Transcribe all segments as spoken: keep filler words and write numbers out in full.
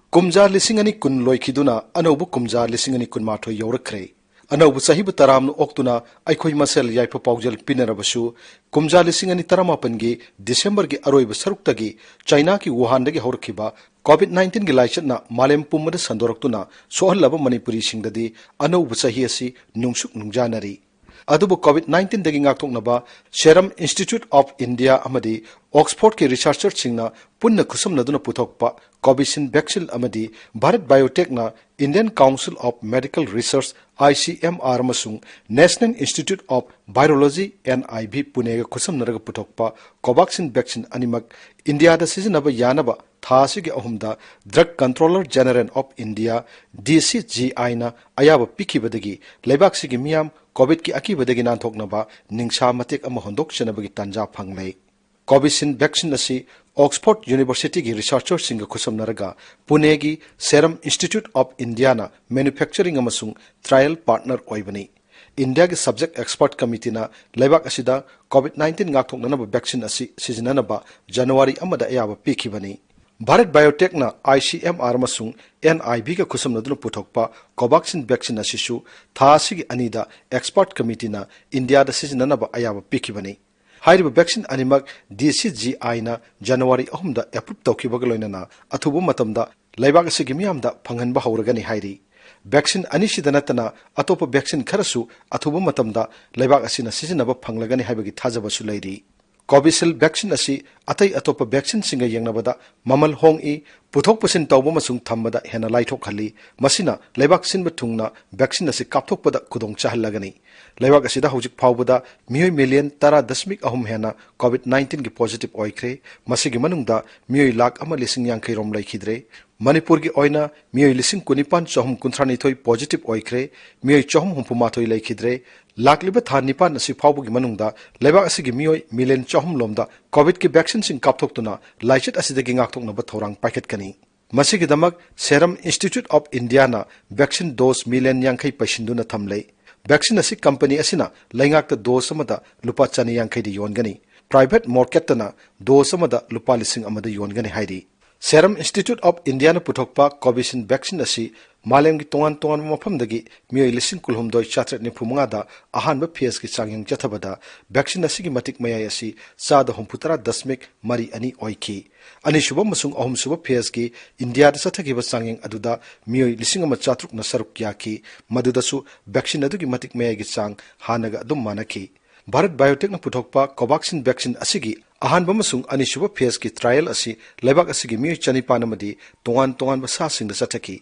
ꯀꯨꯝꯖꯥ ꯂꯤꯁꯤꯡ ꯑꯅꯤ ꯀꯨꯟ ꯂꯣꯏꯈꯤꯗꯨꯅ ꯑꯅꯧꯕ ꯀꯨꯝꯖꯥ ꯂꯤꯁꯤꯡ ꯑꯅꯤ ꯀꯨꯟꯃꯥꯊꯣꯏ ꯌꯧꯔꯛꯈ꯭ꯔꯦ꯫ ꯑꯅꯧꯕ ꯆꯍꯤꯕꯨ ꯇꯔꯥꯝꯅ ꯑꯣꯛꯇꯨꯅ ꯑꯩꯈꯣꯏ ꯃꯁꯦꯜ ꯌꯥꯏꯐ ꯄꯥꯎꯖꯦꯜ ꯄꯤꯅꯔꯕꯁꯨ, ꯀꯨꯝꯖꯥ ꯂꯤꯁꯤꯡ ꯑꯅꯤ ꯇꯔꯥꯃꯥꯄꯟꯒꯤ ꯗꯤꯁꯦꯝꯕꯔꯒꯤ ꯑꯔꯣꯏꯕ ꯁꯔꯨꯛꯇꯒꯤ ꯆꯥꯏꯅꯥꯒꯤ ꯋꯨꯍꯥꯟꯗꯒꯤ ꯍꯧꯔꯛꯈꯤꯕ ꯀꯣꯚꯤꯗ ꯅꯥꯏꯟꯇꯤꯟꯒꯤ ꯂꯥꯏꯆꯠꯅ ꯃꯥꯂꯦꯝ ꯄꯨꯝꯕꯗ ꯁꯟꯗꯣꯔꯛꯇꯨꯅ ꯁꯣꯛꯍꯜꯂꯕ ꯃꯅꯤꯄꯨꯔꯤꯁꯤꯡꯗꯗꯤ ꯑꯅꯧꯕ ꯆꯍꯤ ꯑꯁꯤ ꯅꯨꯡꯁꯨꯛ ꯅꯨꯡꯖꯥꯅꯔꯤ꯫ ꯑꯗꯨꯕꯨ ꯀꯣꯚꯤꯗ ꯅꯥꯏꯟꯇꯤꯟꯗꯒꯤ ꯉꯥꯛꯊꯣꯛꯅꯕ Serum Institute of India ꯑꯃꯗꯤ ꯑꯣꯛꯁꯐꯣꯔꯗꯀꯤ ꯔꯤꯁꯔꯆꯔꯁꯤꯡꯅ ꯄꯨꯟꯅ ꯈꯨꯠꯁꯝꯅꯗꯨꯅ ꯄꯨꯊꯣꯛꯄ ꯀꯣꯚꯤꯁꯤꯜ ꯚꯦꯛꯁꯤꯟ ꯑꯃꯗꯤ Bharat ꯕꯥꯏꯑꯣꯇꯦꯛꯅ Indian Council of Medical Research, I C M R, ꯑꯃꯁꯨꯡ National Institute of Virology, N I V, ꯄꯨꯅꯦꯒ ꯈꯨꯠꯁꯝꯅꯔꯒ ꯄꯨꯊꯣꯛꯄ ꯀꯣꯚꯥꯛꯁꯤꯟ ꯚꯦꯛꯁꯤꯟ ꯑꯅꯤꯃꯛ ꯏꯟꯗꯤꯌꯥꯗ ꯁꯤꯖꯤꯟꯅꯕ ꯌꯥꯅꯕ ꯊꯥ ꯑꯁꯤꯒꯤ ꯑꯍꯨꯝꯗ Drug Controller General of India, D C G I, ꯅ ꯑꯌꯥꯕ ꯄꯤꯈꯤꯕꯗꯒꯤ ꯂꯩꯕꯥꯛꯁꯤꯒꯤ ꯃꯤꯌꯥꯝ ꯀꯣꯚꯤꯗꯀꯤ ꯑꯀꯤꯕꯗꯒꯤ ꯅꯥꯟꯊꯣꯛꯅꯕ ꯅꯤꯡꯁꯥ ꯃꯇꯦꯛ ꯑꯃ ꯍꯣꯟꯗꯣꯛꯆꯅꯕꯒꯤ ꯇꯥꯟꯖꯥ ꯐꯪꯂꯦ꯫ ꯀꯣꯚꯤꯁꯤꯜ ꯚꯦꯛꯁꯤꯟ ꯑꯁꯤ ꯑꯣꯛꯁꯐꯣꯔꯗ ꯌꯨꯅꯤꯚꯔꯁꯤꯇꯤꯒꯤ ꯔꯤꯁꯔꯆꯔꯁꯤꯡꯒ ꯈꯨꯠꯁꯝꯅꯔꯒ ꯄꯨꯅꯦꯒꯤ Serum Institute of Indiaꯅ ꯃꯦꯅꯨꯐꯦꯛꯆꯔꯤꯡ ꯑꯃꯁꯨꯡ ꯇ꯭ꯔꯥꯏꯌꯦꯜ ꯄꯥꯔꯠꯅꯔ ꯑꯣꯏꯕꯅꯤ꯫ ꯏꯟꯗꯤꯌꯥꯒꯤ ꯁꯕꯖꯦꯛ ꯑꯦꯛꯁꯄꯔꯠ ꯀꯃꯤꯇꯤꯅ ꯂꯩꯕꯥꯛ ꯑꯁꯤꯗ ꯀꯣꯚꯤꯗ ꯅꯥꯏꯟꯇꯤꯟ ꯉꯥꯛꯊꯣꯛꯅꯅꯕ ꯚꯦꯛꯁꯤꯟ ꯑꯁꯤ ꯁꯤꯖꯤꯟꯅꯅꯕ ꯖꯅꯋꯥꯔꯤ ꯑꯃꯗ ꯑꯌꯥꯕ ꯄꯤꯈꯤꯕꯅꯤ꯫ Bharat ꯕꯥꯏꯑꯣꯇꯦꯛꯅ I C M R ꯑꯃꯁꯨꯡ N I Vꯒ ꯈꯨꯠꯁꯝꯅꯗꯨꯅ ꯄꯨꯊꯣꯛꯄ ꯀꯣꯚꯥꯛꯁꯤꯟ ꯚꯦꯛꯁꯤꯟ ꯑꯁꯤꯁꯨ ꯊꯥ ꯑꯁꯤꯒꯤ ꯑꯅꯤꯗ ꯑꯦꯛꯁꯄꯔꯠ ꯀꯃꯤꯇꯤꯅ ꯏꯟꯗꯤꯌꯥꯗ ꯁꯤꯖꯤꯟꯅꯅꯕ ꯑꯌꯥꯕ ꯄꯤꯈꯤꯕꯅꯤ꯫ ꯍꯥꯏꯔꯤꯕ ꯚꯦꯛꯁꯤꯟ ꯑꯅꯤꯃꯛ D C G Iꯅ ꯖꯅꯋꯥꯔꯤ ꯑꯍꯨꯝꯗ ꯑꯦꯄ꯭ꯔꯨꯚ ꯇꯧꯈꯤꯕꯒ ꯂꯣꯏꯅꯅ ꯑꯊꯨꯕ ꯃꯇꯝꯗ ꯂꯩꯕꯥꯛ ꯑꯁꯤꯒꯤ ꯃꯤꯌꯥꯝꯗ ꯐꯪꯍꯟꯕ ꯍꯧꯔꯒꯅꯤ ꯍꯥꯏꯔꯤ꯫ ꯚꯦꯛꯁꯤꯟ ꯑꯅꯤꯁꯤꯗ ꯅꯠꯇꯅ ꯑꯇꯣꯞꯄ ꯚꯦꯛꯁꯤꯟ ꯈꯔꯁꯨ ꯑꯊꯨꯕ ꯃꯇꯝꯗ ꯂꯩꯕꯥꯛ ꯑꯁꯤꯅ ꯁꯤꯖꯤꯟꯅꯕ ꯐꯪꯂꯒꯅꯤ ꯍꯥꯏꯕꯒꯤ ꯊꯥꯖꯕꯁꯨ ꯂꯩꯔꯤ꯫ ꯀꯣꯚꯤꯁꯤꯜ ꯚꯦꯛꯁꯤꯟ ꯑꯁꯤ ꯑꯇꯩ ꯑꯇꯣꯞꯄ ꯚꯦꯛꯁꯤꯟꯁꯤꯡꯒ ꯌꯦꯡꯅꯕꯗ ꯃꯃꯜ ꯍꯣꯡꯏ, ꯄꯨꯊꯣꯛ ꯄꯨꯁꯤꯟ ꯇꯧꯕ ꯑꯃꯁꯨꯡ ꯊꯝꯕꯗ ꯍꯦꯟꯅ ꯂꯥꯏꯊꯣꯛꯍꯜꯂꯤ꯫ ꯃꯁꯤꯅ ꯂꯩꯕꯥꯛ ꯁꯤꯟꯕ ꯊꯨꯡꯅ ꯚꯦꯛꯁꯤꯟ ꯑꯁꯤ ꯀꯥꯞꯊꯣꯛꯄꯗ ꯈꯨꯗꯣꯡ ꯆꯥꯍꯜꯂꯒꯅꯤ꯫ ꯂꯩꯕꯥꯛ ꯑꯁꯤꯗ ꯍꯧꯖꯤꯛ ꯐꯥꯎꯕꯗ ꯃꯤꯑꯣꯏ ꯃꯤꯂꯤꯌꯟ ꯇꯔꯥ ꯗꯁꯃꯤꯛ ꯑꯍꯨꯝ ꯍꯦꯟꯅ ꯀꯣꯚꯤꯗ ꯅꯥꯏꯟꯇꯤꯟꯒꯤ ꯄꯣꯖꯤꯇꯤꯚ ꯑꯣꯏꯈ꯭ꯔꯦ꯫ ꯃꯁꯤꯒꯤ ꯃꯅꯨꯡꯗ ꯃꯤꯑꯣꯏ ꯂꯥꯈ ꯑꯃ ꯂꯤꯁꯤꯡ ꯌꯥꯡꯈꯩ ꯔꯣꯝ ꯂꯩꯈꯤꯗ꯭ꯔꯦ꯫ ꯃꯅꯤꯄꯨꯔꯒꯤ ꯑꯣꯏꯅ ꯃꯤꯑꯣꯏ ꯂꯤꯁꯤꯡ ꯀꯨꯟꯅꯤꯄꯥꯟ ꯆꯍꯨꯝ ꯀꯨꯟꯊ꯭ꯔꯥ ꯅꯤꯊꯣꯏ ꯄꯣꯖꯤꯇꯤꯚ ꯑꯣꯏꯈ꯭ꯔꯦ꯫ ꯃꯤꯑꯣꯏ ꯆꯍꯨꯝ ꯍꯨꯝꯐꯨ ꯃꯥꯊꯣꯏ ꯂꯩꯈꯤꯗ꯭ꯔꯦ꯫ ꯂꯥꯛꯂꯤꯕ ꯊꯥ ꯅꯤꯄꯥꯟ ꯑꯁꯤ ꯐꯥꯎꯕꯒꯤ ꯃꯅꯨꯡꯗ ꯂꯩꯕꯥꯛ ꯑꯁꯤꯒꯤ ꯃꯤꯑꯣꯏ ꯃꯤꯂꯤꯌꯟ ꯆꯍꯨꯝ ꯂꯣꯝꯗ ꯀꯣꯚꯤꯗꯀꯤ ꯚꯦꯛꯁꯤꯟꯁꯤꯡ ꯀꯥꯞꯊꯣꯛꯇꯨꯅ ꯂꯥꯏꯆꯠ ꯑꯁꯤꯗꯒꯤ ꯉꯥꯛꯊꯣꯛꯅꯕ ꯊꯧꯔꯥꯡ ꯄꯥꯏꯈꯠꯀꯅꯤ꯫ ꯃꯁꯤꯒꯤꯗꯃꯛ Serum Institute of Indiaꯅ ꯚꯦꯛꯁꯤꯟ ꯗꯣꯁ ꯃꯤꯂꯤꯌꯟ ꯌꯥꯡꯈꯩ ꯄꯩꯁꯤꯟꯗꯨꯅ ꯊꯝꯂꯦ꯫ ꯚꯦꯛꯁꯤꯟ ꯑꯁꯤ ꯀꯝꯄꯅꯤ ꯑꯁꯤꯅ ꯂꯩꯉꯥꯛꯇ ꯗꯣꯁ ꯑꯃꯗ ꯂꯨꯄꯥ ꯆꯅꯤ ꯌꯥꯡꯈꯩꯗ ꯌꯣꯟꯒꯅꯤ꯫ ꯄ꯭ꯔꯥꯏꯚꯦꯠ ꯃꯥꯔꯀꯦꯠꯇꯅ ꯗꯣꯁ ꯑꯃꯗ ꯂꯨꯄꯥ ꯂꯤꯁꯤꯡ ꯑꯃꯗ ꯌꯣꯟꯒꯅꯤ ꯍꯥꯏꯔꯤ꯫ Serum Institute of Indiaꯅ ꯄꯨꯊꯣꯛꯄ Covishield vaccine ꯑꯁꯤ ꯃꯥꯂꯦꯝꯒꯤ ꯇꯣꯉꯥꯟ ꯇꯣꯉꯥꯟꯕ ꯃꯐꯝꯗꯒꯤ ꯃꯤꯑꯣꯏ ꯂꯤꯁꯤꯡ ꯀꯨꯟꯍꯨꯝꯗꯣꯏ ꯆꯥꯇ꯭ꯔꯦꯠ ꯅꯤꯐꯨ ꯃꯉꯥꯗ ꯑꯍꯥꯟꯕ phaseꯀꯤ ꯆꯥꯡꯌꯦꯡ ꯆꯠꯊꯕꯗ vaccine ꯑꯁꯤꯒꯤ ꯃꯇꯤꯛ ꯃꯌꯥꯏ ꯑꯁꯤ ꯆꯥꯗ ꯍꯨꯝꯐꯨꯇꯔꯥ ꯗꯁꯃꯤꯛ ꯃꯔꯤ ꯑꯅꯤ ꯑꯣꯏꯈꯤ꯫ ꯑꯅꯤꯁꯨꯕ ꯑꯃꯁꯨꯡ ꯑꯍꯨꯝꯁꯨꯕ phaseꯀꯤ ꯏꯟꯗꯤꯌꯥꯗ ꯆꯠꯊꯈꯤꯕ ꯆꯥꯡꯌꯦꯡ ꯑꯗꯨꯗ ꯃꯤꯑꯣꯏ ꯂꯤꯁꯤꯡ ꯑꯃ ꯆꯥꯇ꯭ꯔꯨꯛꯅ ꯁꯔꯨꯛ ꯌꯥꯈꯤ꯫ ꯃꯗꯨꯗꯁꯨ vaccine ꯑꯗꯨꯒꯤ ꯃꯇꯤꯛ ꯃꯌꯥꯏꯒꯤ ꯆꯥꯡ ꯍꯥꯟꯅꯒ ꯑꯗꯨꯝ ꯃꯥꯟꯅꯈꯤ꯫ ꯚꯥꯔꯠ ꯕꯥꯏꯑꯣꯇꯦꯛꯅ ꯄꯨꯊꯣꯛꯄ Covaxin vaccine ꯑꯁꯤꯒꯤ ꯑꯍꯥꯟꯕ ꯑꯃꯁꯨꯡ ꯑꯅꯤꯁꯨꯕ phaseꯀꯤ trial ꯑꯁꯤ ꯂꯩꯕꯥꯛ ꯑꯁꯤꯒꯤ ꯃꯤꯑꯣꯏ ꯆꯅꯤꯄꯥꯟ ꯑꯃꯗꯤ ꯇꯣꯉꯥꯟ ꯇꯣꯉꯥꯟꯕ ꯁꯥꯁꯤꯡꯗ ꯆꯠꯊꯈꯤ꯫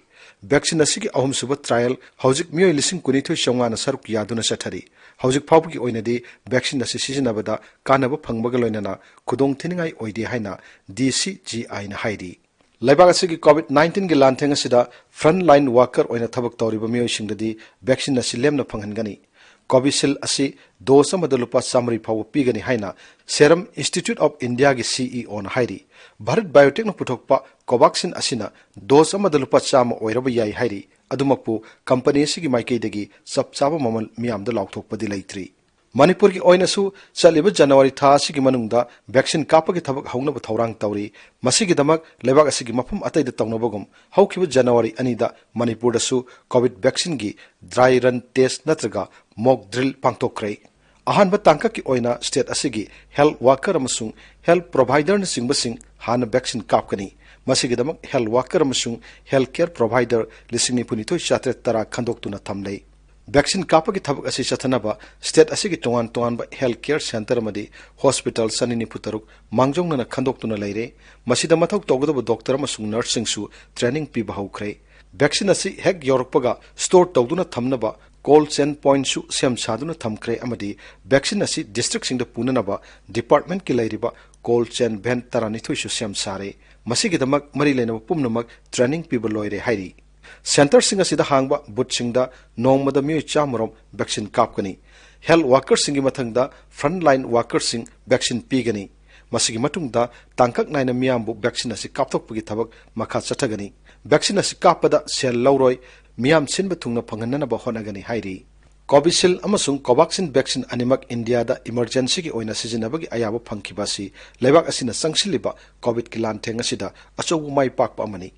Vaccine ꯑꯁꯤꯒꯤ ꯑꯍꯨꯝꯁꯨꯕ trial ꯍꯧꯖꯤꯛ ꯃꯤꯑꯣꯏ ꯂꯤꯁꯤꯡ ꯀꯨꯟꯅꯤꯊꯣꯏ ꯆꯥꯝꯃꯉꯥꯅ ꯁꯔꯨꯛ ꯌꯥꯗꯨꯅ ꯆꯠꯊꯔꯤ꯫ ꯍꯧꯖꯤꯛ ꯐꯥꯎꯕꯒꯤ ꯑꯣꯏꯅꯗꯤ vaccine ꯑꯁꯤ ꯁꯤꯖꯤꯟꯅꯕꯗ ꯀꯥꯟꯅꯕ ꯐꯪꯕꯒ ꯂꯣꯏꯅꯅ ꯈꯨꯗꯣꯡ ꯊꯤꯅꯤꯡꯉꯥꯏ ꯑꯣꯏꯗꯦ ꯍꯥꯏꯅ D C G Iꯅ ꯍꯥꯏꯔꯤ꯫ ꯂꯩꯕꯥꯛ ꯑꯁꯤꯒꯤ COVID nineteenꯒꯤ ꯂꯥꯟꯊꯦꯡ ꯑꯁꯤꯗ front line worker ꯑꯣꯏꯅ ꯊꯕꯛ ꯇꯧꯔꯤꯕ ꯃꯤꯑꯣꯏꯁꯤꯡꯗꯗꯤ vaccine ꯑꯁꯤ ꯂꯦꯝꯅ ꯐꯪꯍꯟꯒꯅꯤ꯫ Covishield ꯑꯁꯤ dose ꯑꯃꯗ ꯂꯨꯄꯥ ꯆꯥꯃꯔꯤ ꯐꯥꯎꯕ ꯄꯤꯒꯅꯤ ꯍꯥꯏꯅ Serum Institute of Indiaꯒꯤ CEOꯅ ꯍꯥꯏꯔꯤ꯫ ꯚꯥꯔꯠ ꯕꯥꯏꯑꯣꯇꯦꯛꯅ ꯄꯨꯊꯣꯛꯄ Covaxin ꯑꯁꯤꯅ dose ꯑꯃꯗ ꯂꯨꯄꯥ ꯆꯥꯝꯃ ꯑꯣꯏꯔꯕ ꯌꯥꯏ ꯍꯥꯏꯔꯤ꯫ ꯑꯗꯨꯃꯛꯄꯨ company ꯑꯁꯤꯒꯤ ꯃꯥꯏꯀꯩꯗꯒꯤ ꯆꯞ ꯆꯥꯕ ꯃꯃꯜ ꯃꯤꯌꯥꯝꯗ ꯂꯥꯎꯊꯣꯛꯄꯗꯤ ꯂꯩꯇ꯭ꯔꯤ꯫ ꯃꯅꯤꯄꯨꯔꯒꯤ ꯑꯣꯏꯅꯁꯨ ꯆꯠꯂꯤꯕ ꯖꯅꯋꯥꯔꯤ ꯊꯥ ꯑꯁꯤꯒꯤ ꯃꯅꯨꯡꯗ vaccine ꯀꯥꯞꯄꯒꯤ ꯊꯕꯛ ꯍꯧꯅꯕ ꯊꯧꯔꯥꯡ ꯇꯧꯔꯤ꯫ ꯃꯁꯤꯒꯤꯗꯃꯛ ꯂꯩꯕꯥꯛ ꯑꯁꯤꯒꯤ ꯃꯐꯝ ꯑꯇꯩꯗ ꯇꯧꯅꯕꯒꯨꯝ ꯍꯧꯈꯤꯕ ꯖꯅꯋꯥꯔꯤ ꯑꯅꯤꯗ ꯃꯅꯤꯄꯨꯔꯗꯁꯨ COVID vaccineꯒꯤ dry run test ꯅꯠꯇ꯭ꯔꯒ mock drill ꯄꯥꯡꯊꯣꯛꯈ꯭ꯔꯦ꯫ ꯑꯍꯥꯟꯕ ꯇꯥꯡꯀꯛꯀꯤ ꯑꯣꯏꯅ state ꯑꯁꯤꯒꯤ health worker ꯑꯃꯁꯨꯡ health providerꯅꯆꯤꯡꯕꯁꯤꯡ ꯍꯥꯟꯅ vaccine ꯀꯥꯞꯀꯅꯤ꯫ ꯃꯁꯤꯒꯤꯗꯃꯛ health worker ꯑꯃꯁꯨꯡ health care provider ꯂꯤꯁꯤꯡ ꯅꯤꯐꯨꯅꯤꯊꯣꯏ ꯆꯥꯇ꯭ꯔꯦꯠ ꯇꯔꯥ ꯈꯟꯗꯣꯛꯇꯨꯅ ꯊꯝꯂꯦ꯫ Vaccine ꯀꯥꯞꯄꯒꯤ ꯊꯕꯛ ꯑꯁꯤ ꯆꯠꯊꯅꯕ state ꯑꯁꯤꯒꯤ ꯇꯣꯉꯥꯟ ꯇꯣꯉꯥꯟꯕ health care centre ꯑꯃꯗꯤ hospital ꯆꯅꯤ ꯅꯤꯐꯨ ꯇꯔꯨꯛ ꯃꯥꯡꯖꯧꯅꯅ ꯈꯟꯗꯣꯛꯇꯨꯅ ꯂꯩꯔꯦ꯫ ꯃꯁꯤꯗ ꯃꯊꯧ ꯇꯧꯒꯗꯕ doctor ꯑꯃꯁꯨꯡ nurseꯁꯤꯡꯁꯨ training ꯄꯤꯕ ꯍꯧꯈ꯭ꯔꯦ꯫ Vaccine ꯑꯁꯤ ꯍꯦꯛ ꯌꯧꯔꯛꯄꯒ store ꯇꯧꯗꯨꯅ ꯊꯝꯅꯕ cold chain pointꯁꯨ ꯁꯦꯝ ꯁꯥꯗꯨꯅ ꯊꯝꯈ꯭ꯔꯦ ꯑꯃꯗꯤ vaccine ꯑꯁꯤ districtꯁꯤꯡꯗ ꯄꯨꯅꯅꯕ departmentꯀꯤ ꯂꯩꯔꯤꯕ cold chain van ꯇꯔꯥꯅꯤꯊꯣꯏꯁꯨ ꯁꯦꯝ ꯁꯥꯔꯦ꯫ ꯃꯁꯤꯒꯤꯗꯃꯛ ꯃꯔꯤ ꯂꯩꯅꯕ ꯄꯨꯝꯅꯃꯛ training ꯄꯤꯕ ꯂꯣꯏꯔꯦ ꯍꯥꯏꯔꯤ꯫ Centreꯁꯤꯡ ꯑꯁꯤꯗ ꯍꯥꯡꯕ boothꯁꯤꯡꯗ ꯅꯣꯡꯃꯗ ꯃꯤꯑꯣꯏ ꯆꯥꯝꯃꯔꯣꯝ vaccine ꯀꯥꯞꯀꯅꯤ꯫ Health workerꯁꯤꯡꯒꯤ ꯃꯊꯪꯗ front line workerꯁꯤꯡ vaccine ꯄꯤꯒꯅꯤ꯫ ꯃꯁꯤꯒꯤ ꯃꯇꯨꯡꯗ ꯇꯥꯡꯀꯛ ꯅꯥꯏꯅ ꯃꯤꯌꯥꯝꯕꯨ vaccine ꯑꯁꯤ ꯀꯥꯞꯊꯣꯛꯄꯒꯤ ꯊꯕꯛ ꯃꯈꯥ ꯆꯠꯊꯒꯅꯤ꯫ Vaccine ꯑꯁꯤ ꯀꯥꯞꯄꯗ ꯁꯦꯜ ꯂꯧꯔꯣꯏ, ꯃꯤꯌꯥꯝ ꯁꯤꯟꯕ ꯊꯨꯡꯅ ꯐꯪꯍꯟꯅꯅꯕ ꯍꯣꯠꯅꯒꯅꯤ ꯍꯥꯏꯔꯤ꯫ ꯀꯣꯚꯤꯁꯤꯜ ꯑꯃꯁꯨꯡ ꯀꯣꯚꯥꯛꯁꯤꯟ ꯚꯦꯛꯁꯤꯟ ꯑꯅꯤꯃꯛ ꯏꯟꯗꯤꯌꯥꯗ ꯏꯃꯔꯖꯦꯟꯁꯤꯒꯤ ꯑꯣꯏꯅ ꯁꯤꯖꯤꯟꯅꯕꯒꯤ ꯑꯌꯥꯕ ꯐꯪꯈꯤꯕ ꯑꯁꯤ ꯂꯩꯕꯥꯛ ꯑꯁꯤꯅ ꯆꯪꯁꯤꯜꯂꯤꯕ ꯀꯣꯚꯤꯗꯀꯤ ꯂꯥꯟꯊꯦꯡ ꯑꯁꯤꯗ ꯑꯆꯧꯕ ꯃꯥꯏ ꯄꯥꯛꯄ ꯑꯃꯅꯤ꯫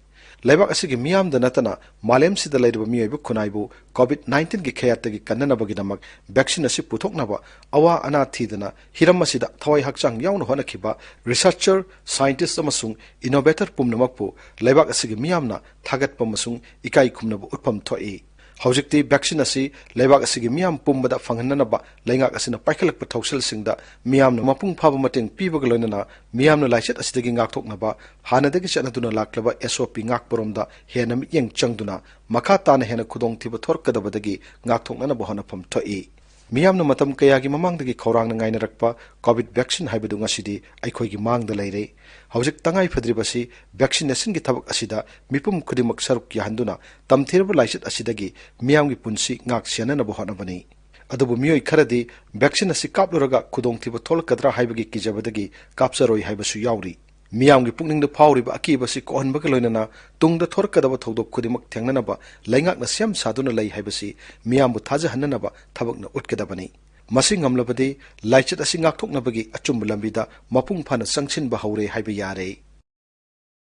ꯂꯩꯕꯥꯛ ꯑꯁꯤꯒꯤ ꯃꯤꯌꯥꯝꯗ ꯅꯠꯇꯅ ꯃꯥꯂꯦꯝꯁꯤꯗ ꯂꯩꯔꯤꯕ ꯃꯤꯑꯣꯏꯕ ꯈꯨꯟꯅꯥꯏꯕꯨ ꯀꯣꯚꯤꯗ ꯅꯥꯏꯟꯇꯤꯟꯒꯤ ꯈꯌꯥꯠꯇꯒꯤ ꯀꯟꯅꯅꯕꯒꯤꯗꯃꯛ ꯚꯦꯛꯁꯤꯟ ꯑꯁꯤ ꯄꯨꯊꯣꯛꯅꯕ ꯑꯋꯥ ꯑꯅꯥ ꯊꯤꯗꯅ ꯍꯤꯔꯝ ꯑꯁꯤꯗ ꯊꯋꯥꯏ ꯍꯛꯆꯥꯡ ꯌꯥꯎꯅ ꯍꯣꯠꯅꯈꯤꯕ ꯔꯤꯁꯔꯆꯔ, ꯁꯥꯏꯟꯇꯤꯁ ꯑꯃꯁꯨꯡ ꯏꯅꯣꯚꯦꯇꯔ ꯄꯨꯝꯅꯃꯛꯄꯨ ꯂꯩꯕꯥꯛ ꯑꯁꯤꯒꯤ ꯃꯤꯌꯥꯝꯅ ꯊꯥꯒꯠꯄ ꯑꯃꯁꯨꯡ ꯏꯀꯥꯏ ꯈꯨꯝꯅꯕ ꯎꯠꯐꯝ ꯊꯣꯛꯏ꯫ ꯍꯧꯖꯤꯛꯇꯤ ꯚꯦꯛꯁꯤꯟ ꯑꯁꯤ ꯂꯩꯕꯥꯛ ꯑꯁꯤꯒꯤ ꯃꯤꯌꯥꯝ ꯄꯨꯝꯕꯗ ꯐꯪꯍꯟꯅꯅꯕ ꯂꯩꯉꯥꯛ ꯑꯁꯤꯅ ꯄꯥꯏꯈꯠꯂꯛꯄ ꯊꯧꯁꯤꯜꯁꯤꯡꯗ ꯃꯤꯌꯥꯝꯅ ꯃꯄꯨꯡ ꯐꯥꯕ ꯃꯇꯦꯡ ꯄꯤꯕꯒ ꯂꯣꯏꯅꯅ ꯃꯤꯌꯥꯝꯅ ꯂꯥꯏꯆꯠ ꯑꯁꯤꯗꯒꯤ ꯉꯥꯛꯊꯣꯛꯅꯕ ꯍꯥꯟꯅꯗꯒꯤ ꯆꯠꯅꯗꯨꯅ ꯂꯥꯛꯂꯕ ꯑꯦꯁ ꯑꯣ ꯄꯤ ꯉꯥꯛꯄꯔꯣꯝꯗ ꯍꯦꯟꯅ ꯃꯤꯠꯌꯦꯡ ꯆꯪꯗꯨꯅ ꯃꯈꯥ ꯇꯥꯅ ꯍꯦꯟꯅ ꯈꯨꯗꯣꯡꯊꯤꯕ ꯊꯣꯔꯛꯀꯗꯕꯗꯒꯤ ꯉꯥꯛꯊꯣꯛꯅꯅꯕ ꯍꯣꯠꯅꯐꯝ ꯊꯣꯛꯏ꯫ ꯃꯤꯌꯥꯝꯅ ꯃꯇꯝ ꯀꯌꯥꯒꯤ ꯃꯃꯥꯡꯗꯒꯤ ꯈꯧꯔꯥꯡꯅ ꯉꯥꯏꯅꯔꯛꯄ ꯀꯣꯚꯤꯗ ꯚꯦꯛꯁꯤꯟ ꯍꯥꯏꯕꯗꯨ ꯉꯁꯤꯗꯤ ꯑꯩꯈꯣꯏꯒꯤ ꯃꯥꯡꯗ ꯂꯩꯔꯦ꯫ ꯍꯧꯖꯤꯛ ꯇꯉꯥꯏ ꯐꯗ꯭ꯔꯤꯕꯁꯤ ꯚꯦꯛꯁꯤꯅꯦꯁꯟꯒꯤ ꯊꯕꯛ ꯑꯁꯤꯗ ꯃꯤꯄꯨꯝ ꯈꯨꯗꯤꯡꯃꯛ ꯁꯔꯨꯛ ꯌꯥꯍꯟꯗꯨꯅ ꯇꯝꯊꯤꯔꯕ ꯂꯥꯏꯆꯠ ꯑꯁꯤꯗꯒꯤ ꯃꯤꯌꯥꯝꯒꯤ ꯄꯨꯟꯁꯤ ꯉꯥꯛ ꯁꯦꯟꯅꯅꯕ ꯍꯣꯠꯅꯕꯅꯤ꯫ ꯑꯗꯨꯕꯨ ꯃꯤꯑꯣꯏ ꯈꯔꯗꯤ ꯚꯦꯛꯁꯤꯟ ꯑꯁꯤ ꯀꯥꯞꯂꯨꯔꯒ ꯈꯨꯗꯣꯡꯊꯤꯕ ꯊꯣꯛꯂꯛꯀꯗ꯭ꯔꯥ ꯍꯥꯏꯕꯒꯤ ꯀꯤꯖꯕꯗꯒꯤ ꯀꯥꯞꯆꯔꯣꯏ ꯍꯥꯏꯕꯁꯨ ꯌꯥꯎꯔꯤ꯫ ꯃꯤꯌꯥꯝꯒꯤ ꯄꯨꯛꯅꯤꯡꯗ ꯐꯥꯎꯔꯤꯕ ꯑꯀꯤꯕ ꯑꯁꯤ ꯀꯣꯛꯍꯟꯕꯒ ꯂꯣꯏꯅꯅ ꯇꯨꯡꯗ ꯊꯣꯔꯛꯀꯗꯕ ꯊꯧꯗꯣꯛ ꯈꯨꯗꯤꯡꯃꯛ ꯊꯦꯡꯅꯅꯕ ꯂꯩꯉꯥꯛꯅ ꯁꯦꯝ ꯁꯥꯗꯨꯅ ꯂꯩ ꯍꯥꯏꯕꯁꯤ ꯃꯤꯌꯥꯝꯕꯨ ꯊꯥꯖꯍꯟꯅꯅꯕ ꯊꯕꯛꯅ ꯎꯠꯀꯗꯕꯅꯤ꯫ ꯃꯁꯤ ꯉꯝꯂꯕꯗꯤ ꯂꯥꯏꯆꯠ ꯑꯁꯤ ꯉꯥꯛꯊꯣꯛꯅꯕꯒꯤ ꯑꯆꯨꯝꯕ ꯂꯝꯕꯤꯗ ꯃꯄꯨꯡ ꯐꯥꯅ ꯆꯪꯁꯤꯟꯕ ꯍꯧꯔꯦ ꯍꯥꯏꯕ ꯌꯥꯔꯦ꯫